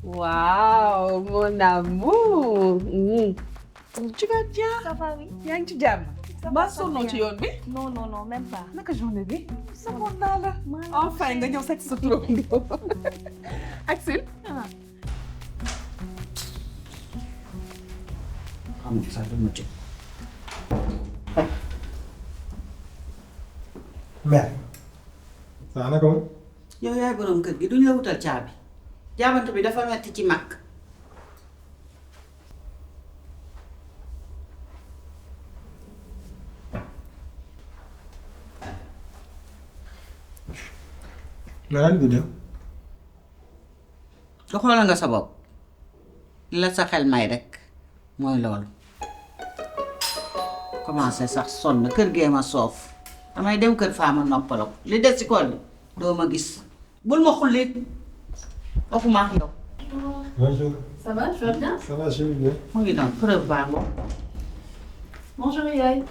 Waouh, mon amour. Tu vas bien? Ça va, oui. Yaa ngi ci jàmm. Ça Ba va, ça sonnoo va ci bien. yoon bi. Non, non, non, même pas. Naka journée bi. Samoon naa la. Maa Enfin nga ñëw seet sa turandoo. Axel. Kamu sax dama ci. mère saa naka moom yow yaay borom kër gi duñ la wutal caabi jaabante bi dafa metti ci mag. mais lan guddi nga xoolal nga sa bopp li la sa xel may rek mooy loolu. commencé sax sonn kër gee ma soof damay dem kër Fama noppaloo ko li des ci kool bi doo ma gis bul ma xullit waxuma ak yow. bonjour Ça va, tu vas bien? ça va je vais bien mu ngi doon preuve baa ngoog. Bonjour, Yaay.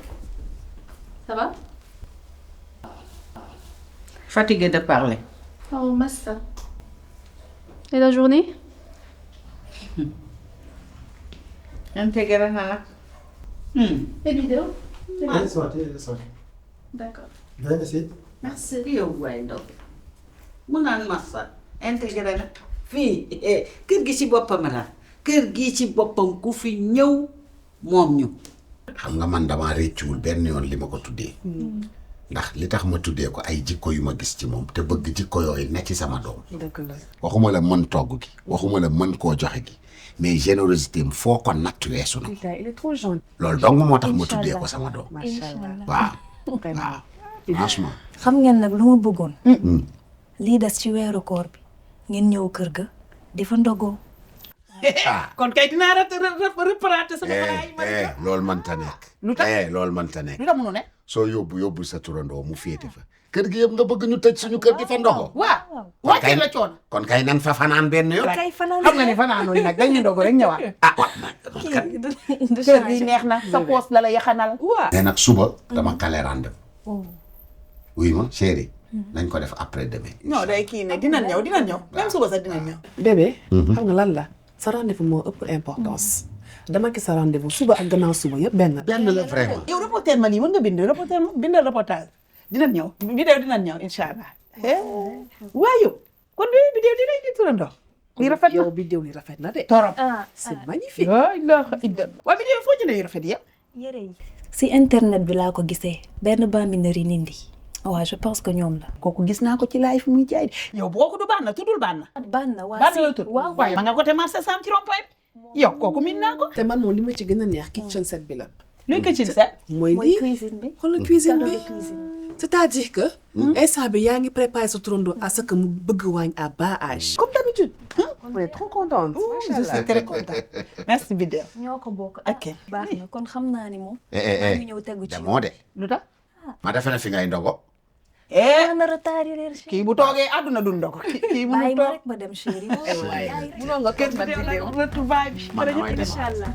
Ça va? Fatigué de parler. Oh, massa. Et la journée? Intégré na la. Les vidéos? elle est sortie D'accord. viens ici Merci. yow waay ndaw mu naan massa intégré na fii kër gi ci boppam la kër gi ci boppam ku fi ñëw moom ñu. xam nga man damaa réccuwul benn yoon li ma ko tuddee ndax li tax ma tuddee ko ay jikko yu ma gis ci moom te bëgg jikko yooyu ne ci sama doom Dëgg la. waxuma la mën togg gi waxuma la mën koo joxe gi mais générosité am foo ko natt weesu na Il est trop gentil. loolu dong moo tax ma tuddee ko sama doom Machallah. waaw Vraiment. waaw franchement xam ngeen nag lu ma bëggoon lii des ci weeru koor bi ngeen ñëw kër ga di fa ndogoo Kon kay dinaa reprendre sama baay ma eh loolu mënta nekk Lu tax? loolu mënta nekk lu tax mënu ne? soo yóbbu sa turandoo mu féete fa kër gi yëpp nga bëgg ñu tëj suñu kër di fa ndoxo Waaw. Wàcce la coono. kon kay nan fa fanaan benn yoon kay fanaan Xam nga ne fanaanoon nag dañuy ndogu rek ñëwaat. ah waaw Kër gi neex na sa poos la la yaxanal. Waaw. mais nag suba dama kale rendez-vous wuy ma chérie nañ ko def après demain Non day kii ne dinañ ñëw même suba sax dinañ ñëw. Bébé. xam nga lan la sa rendez-vous moo ëpp importance. dama gis sa rendez-vous suba ak gannaaw suba yëpp benn. benn la vraiment yow reporter ma lii mën nga bindal reportage dinañ ñëw vidéo dinañ ñëw incha allah. waaye kon vidéo dinañ di turandoo. lii rafet na yow vidéo li rafet na de. torop c'est magnifique. waaw vidéo foo jëlee yu rafet ya. yére yi si internet bi laa ko gisee benn bambinerie nindi waaw je pense que ñoom la kooku gis naa ko ci live muy jaay. yow boo ko du baax na tuddul baax na. banna waa baax si na la tudd. waaw waaye ma nga côté marché Sam ci rond-point bi. yow kooku min naa ko. te man moom li ma ci gën a neex kitchen set bi la. luy ko ci set. mooy mooy lii cuisine bi xoolal cuisine salon bi de cuisine c'est-à-dire que. instant bi yaa ngi préparé sa turando à ce que mu bëgg waañ à bas âge. comme d'habitude. on est trop contente. je suis très contente. merci vidéo. ñoo ko bokk ok baax na kon xam naa ni moom maa ngi ñëw tegu ci demoo de lu tax. ma defe na fi ngay ndogo na retard yi reer kii bu toogee àdduna dund ko kii bu bàyyi mu ma toog. rek ma dem chéri munoo nga kër man vidéo retrouvaille bi. man damay dem inchallah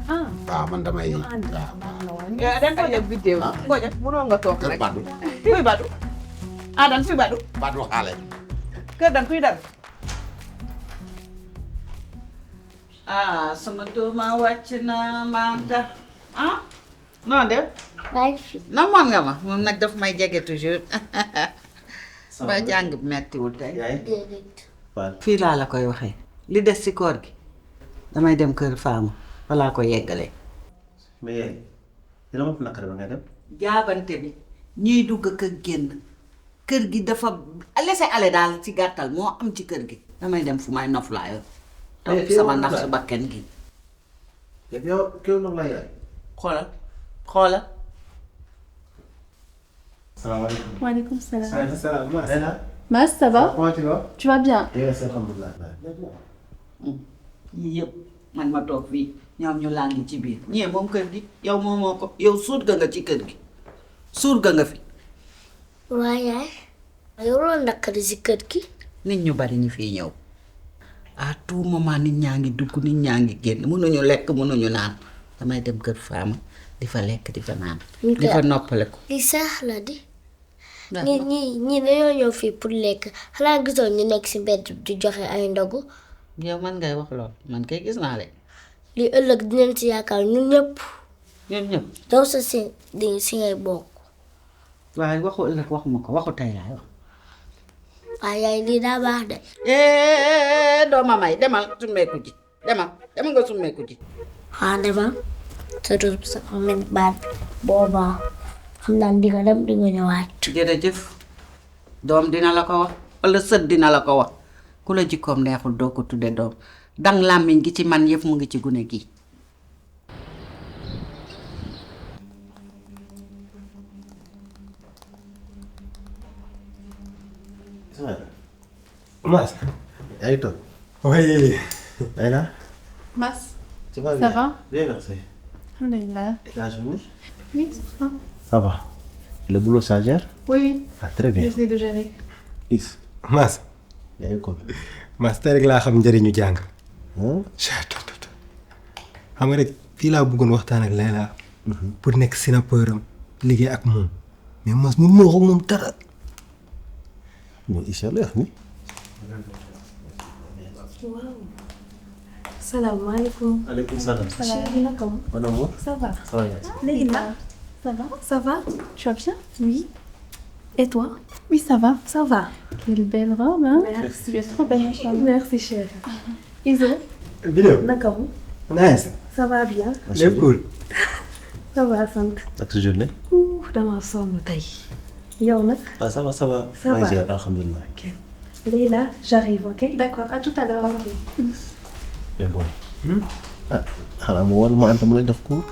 waaw man damay da nga koy def vidéo. boo jot munoo nga toog kër rek. Badou kuy badu. ah dan kuy badu. Badou xaale kër dan kuy dal. ah sama dooma wàcc na Manta ah non de namoon nga ma moom nag daf may jege toujours ba jàng bi mettiwul tey fii laa la koy waxee li des ci koor gi damay dem kër Fama balaa ko yeggalee mais yaay dina ma fi naqare ba ngay dem. jaabante bi ñuy dugg ak génn kër gi dafa laisser aller daal ci gàttal moo am ci kër gi damay dem fu may noflaayoo topp sama ndax su bakken gi yow kii noonu la yaay. xoolal salaamaaleykum. Waalaikum salam. Maaleykum salaam. Mass. Mas, ça va? Comment tu vas? Tu vas bien? Yes, alhamdulilah. yii yëpp man ma toog fii ñoom ñu laa ngi ci biir ñee moom kër gi yow moomoo ko yow surga nga ci kër gi surga nga fi waaye yow loolu naqari si kër gi. nit ñu bari ñu fii ñëw à tout moment nit ñaa ngi dugg nit ñaa ngi génn mënuñu lekk mënuñu naan damay dem kër Fama di fa lekk di fa naan. di fa noppale ko. li sax la di. ñi dañoo ñëw fii pour lekk xanaa gisoo ñu nekk si mbedd di joxe ay ndogu. yow man ngay wax lool man kay gis naa leen. li ëllëg dinañ ci yaakaar ñun ñëpp. ñun ñëpp. daw sa si ngay bokk. waaye waxu ëllëg waxuma ko waxu tey laay wax. waaye yaay lii daa baax de. dooma may demal summeeku ji demal nga summeeku ji. demal sa tur sa min baat boobaa xam naa di nga dem di nga ñëwaat. jërëjëf doom dina la ko wax walla sët dina la ko wax ku la jikkoom neexul doo ko tudde doom dang làmmiñ gi ci man yëpp mu ngi ci gune gi. Mas, yaa ngi toog. Oui. Aïda. Mas, Tu vas ça bien? va? Bien, merci. Alhamdulillah. Et la journée? Oui, ça va. Ça va. Le boulot, ça gère? Oui, Ah, très bien. j'essaie de gérer. Is, Mas. yaa ngi ko. Mas tey rek laa xam njëriñu jàng. Hein? xam nga rek fii laa bëggoon waxtaan ak Layla. pour nekk sinapeur am liggéey ak moom. mais Mas mun moo wax ak moom dara. Mais Issa la wax ni. waaw. salaamaaleykum. Aleykum salaam. naka mu. Mon amour. ça va. Ça va, Yassine. léegi nag. ça va. ça va. Tu vas bien? oui. et toi. Oui, ça va. ça va. Quelle belle robe, hein? Merci. Tu es trop belle, Inch'Allah. merci chérie. Iso. Bidéo. naka mu. nice. ça va bien. lépp cool. ça va sant. Ak sa journée? dama sonn tey. yow nag. Ah, ça va, ça va. Ça va. Gère, alhamdulillah. ok. Leila, j'arrive, ok. D'accord, à tout à l'heure. Mais bon. Ah, xanaa mu woon ma Anta mu lay def ko.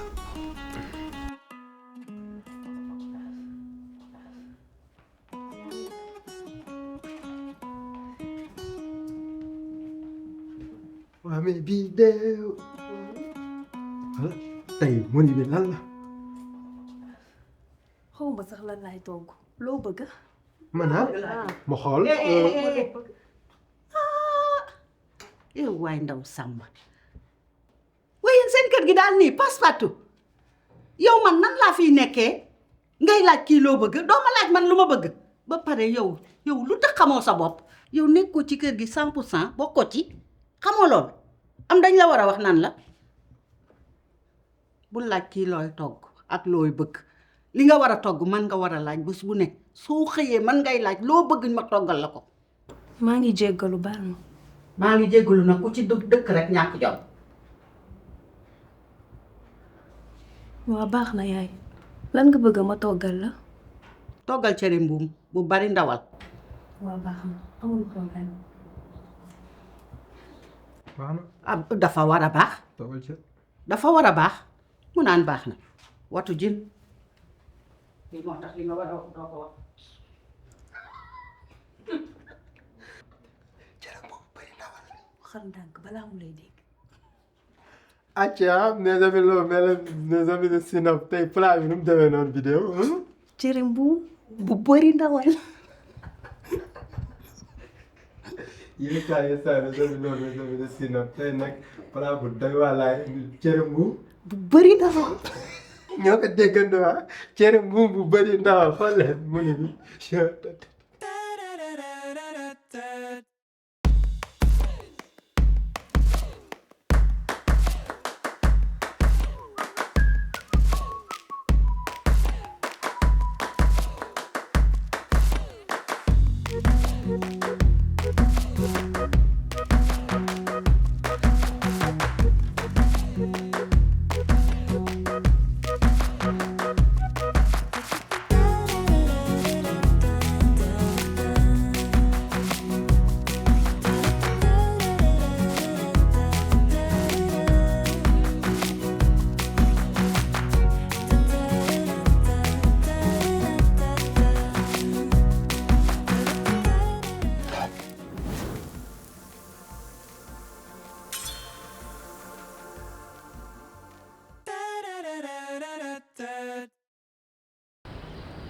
waa mais Bidéo. tey moni bi lan la. xaw ma sax lan laay togg. loo bëgg. man ma xool. yow waay ndaw Samba waaye seen kër gi daal nii passe-partout yow man nan laa fiy nekkee ngay laaj kii loo bëgg doo ma laaj man lu ma bëgg ba pare yow lu tax xamoo sa bopp yow nekkoo ci kër gi 100% bokkoo ci xamoo loolu am dañ la war a wax nan la bu laaj kii looy togg ak looy bëgg li nga war a togg man nga war a laaj bés bu ne soo xëyee man ngay laaj loo bëgg ma toggal la ko. maa ngi jéggalu baal ma. maa ngi jéggalu nag ku ci dëkk rek ñàkk jom. waa baax na yaay. lan nga bëgg ma toggal la. toggal cere mbuum bu bari ndawal. waa baax na amul problème. baax na. ah dafa war a baax. toogal ci. dafa war a baax mu naan baax na watu jën lii moo tax li nga war a wax doo ko wax. waxal ndànk balaa mu lay dégg. acca mes amis de Sinap tey plat bi nu mu demee noonu Bidéo. cere mbuum. bu bëri ndawal. yéen saa yi saa mes amis de Sinap tey nag plat bu doy waa laay cere mbuum. bu bëri ndawal. ñoo ko déggandoo ah cere mbuum bu bëri ndawal xool leen mu ngi nii.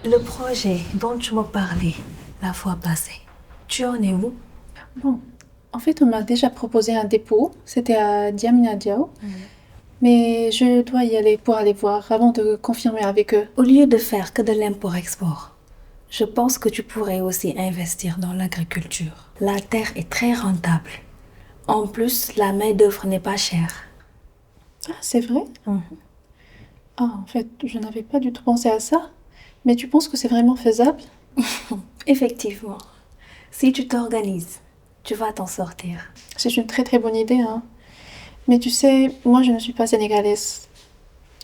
Le projet dont tu m'as parlé la fois passée, tu en es où? Bon, En fait, on m'a déjà proposé un dépôt. C'était à Diamina Diao. Mais je dois y aller pour aller voir avant de confirmer avec eux. Au lieu de faire que de l'import-export, je pense que tu pourrais aussi investir dans l'agriculture. La terre est très rentable. En plus, la main-d'œuvre n'est pas chère. Ah, c'est vrai? Ah, en fait, je n'avais pas du tout pensé à ça. Mais tu penses que c'est vraiment faisable? Effectivement. Si tu t'organises, tu vas t'en sortir. C'est une très très bonne idée, hein. Mais tu sais, moi je ne suis pas sénégalaise.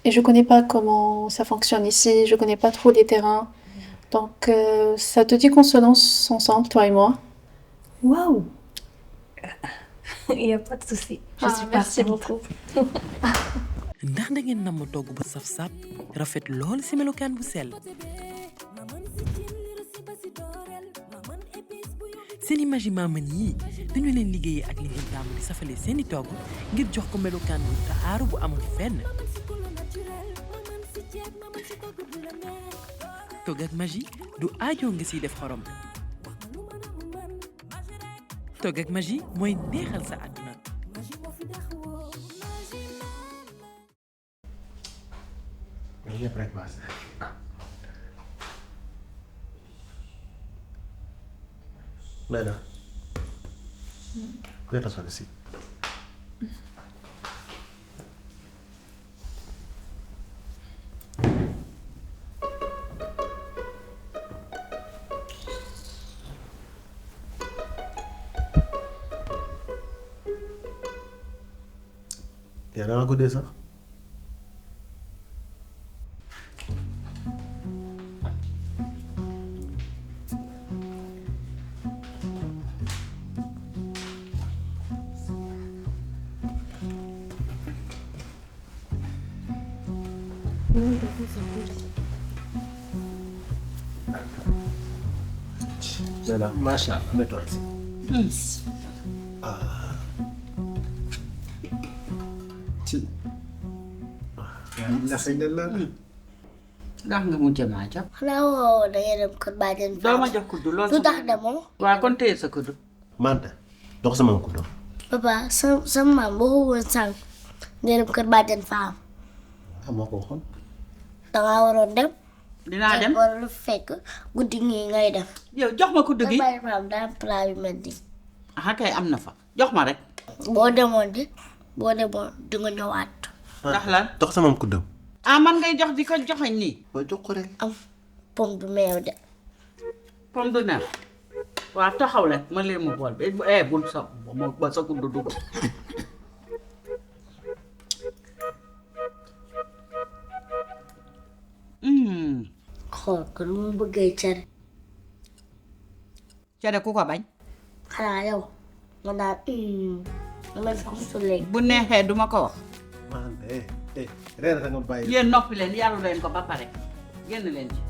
Et je connais pas comment ça fonctionne ici, je connais pas trop les terrains. Donc, ça te dit qu'on se lance ensemble, toi et moi? Waouh! Il n'y a pas de souci. Je suis merci partante. beaucoup. ndax da ngeen namm togg bu saf-sap rafet lool ci melokaan bu sell seeni magi maaman yi dañu leen liggéeyee ak li ngeen taamu di safale seeni togg ngir jox ko melokaan bu taaru bu amul fenn togg ak magi du aajoo nga siy def xorom togg ak magi mooy neexal sa àdduna Ini breakfast. Lena. Let us have a seat. Ya, dah aku desa. Lena, masha Allah, betul sih. ndax nga mujjee maa jox. xanaa woo da ngay dem kër bàjjen doo ma jox kuddu loolu. lu tax demoo. waaw kon téye sa kuddu. Mante, dox sama ko do. papa sa maam boo ko woon sànq ngay dem kër bàjjen faam. Amo ko xon. dangaa waroon dem. dinaa dem war lu fekk guddi ngi ngay dem. yow jox ma kuddu gi. kër bàjjen faam daa am plat yu mel nii. ah kay am na fa jox ma rek. boo demoon di nga ñëwaat. ndax lan Dox sama ko do. ah man ngay jox di ko joxañ nii. Ba jox ko rek. am pom du meew de. pomme de terre waaw taxaw leen ma leen mu bool bi bul sa ba sa kuddu dugg. xool ko lu mu bëggee cere. cere ku ko bañ. xanaa yow nga naan dama sax su léegi. bu neexee duma ko wax. Mante, reer nga bàyyi. yéen noppi leen yaru leen ko ba pare génn leen ci.